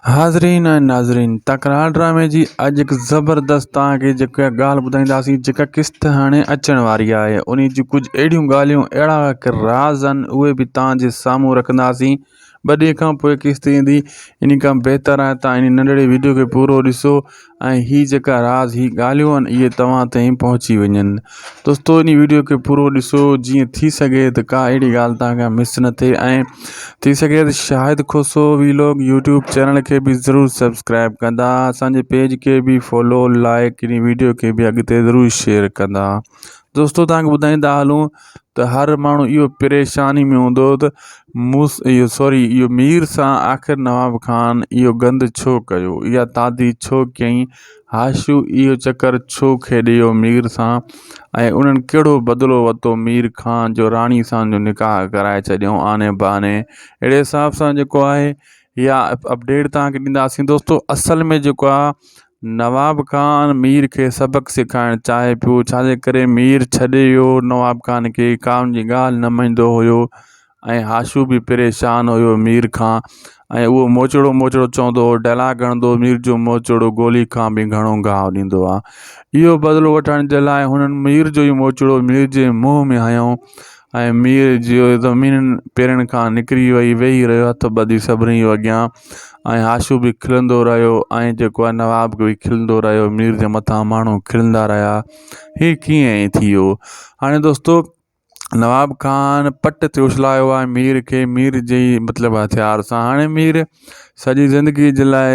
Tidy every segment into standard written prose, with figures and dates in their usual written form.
حاضرين ۽ ناظرين تڪرار ڊرامي جي اڄ هڪ زبردست توهان کي جيڪا ڳالهه ٻڌائينداسين جيڪا قسط هاڻي اچڻ واري آهي انهي جون ڪجهه اهڙيون ڳالهيون اهڙا راز آهن اهي به توهان جي سامهون رکنداسين ٻه ڏينهن کان پوء قسط ايندي انهي کان بهتر آهي توهان انهي ننڍڙي ويڊيو کي پورو ڏسو ۽ هي جيڪا راز هي ڳالهيون آهن اهي توهان تائين پهچي وڃن دوستو انهي ويڊيو کي پورو ڏسو جيئن ٿي سگهي ته ڪا اهڙي ڳالهه توهان کان مس نه ٿئي ۽ ٿي سگهي ته Shahid Khoso vlog YouTube channel کي به ضرور سبسڪرائب ڪندا اسانجي پيج کي به فالو لائڪ انهي ويڊيو کي به اڳتي ضرور شيئر ڪندا دوستو توهان کي ٻڌائيندا هلون ته هر ماڻهو اهو پريشاني ۾ هوندو ته موس اهو سوري اهو مير سان آخر نواب خان اهو گند ڇو ڪيو اها تعدي ڇو ڪيائين هاشو اهو چڪر ڇو کيڏيو مير سان ۽ انهن ڪهڙو بدلو ورتو مير کان جو راڻي سان جو نڪاح ڪرائي ڇڏيائون آني بهاني اهڙي حساب سان جيڪو آهي اها اپڊيٽ توهان کي ڏينداسين دوستو اصل ۾ جيڪو آهي نواب خان مير کي سبق سيکارڻ چاهي پيو، ڇا جي ڪري مير ڇڏي ويو، نواب خان کي ڪا ان جي ڳالهه نه مڃيندو هيو ۽ هاشو به پريشان هيو مير کان ۽ اهو موچڙو موچڙو چوندو هو ڊائلاگ هڻندو هو مير جو موچڙو گولي کان به گهڻو گهاء ڏيندو آ اهو بدلو وٺڻ جي لاء هنن مير جو ئي موچڙو مير جي منهن ۾ هنيو ۽ مير جي زمين پيرن کان نڪري وئي ويهي رهيو هٿ ٻڌي سڀني جي اڳيان ۽ هاشو به کلندو رهيو ۽ جيڪو آهي نواب به کلندو رهيو مير جي مٿان ماڻهو کلندا رهيا هي ڪيئن ائين ٿي ويو هاڻي دوستو نواب خان پٽ تي اڇلايو آهي مير کي مير جي مطلب هٿيار سان هاڻي مير سڄي زندگي جي لاء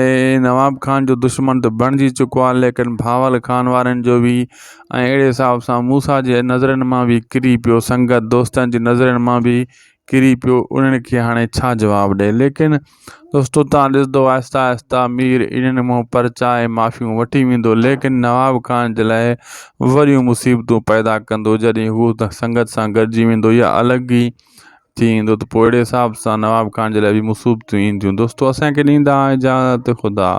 نواب خان جو دشمن ته بڻجي چڪو آهي ليڪن بهاول خان وارن جو به ۽ اهڙي حساب سان موسيٰ جي نظرن مان به ڪري پيو سنگت دوستن جي نظرن مان به ڪري پيو انهن کي هاڻي ڇا جواب ڏئي ليڪن دوستو تان ڏسندو آهسته آهسته مير انهن منهن پرچائي معافيون وٺي ويندو ليڪن نواب خان جي لاء وڏيون مصيبتون پيدا ڪندو جڏهن هو سنگت سان گڏجي ويندو يا الڳ ئي ٿي ايندو ته پوء اهڙي حساب سان نواب خان جي لاء به مصيبتون اينديون دوستو اسان کي ڏيندا اجازت خدا.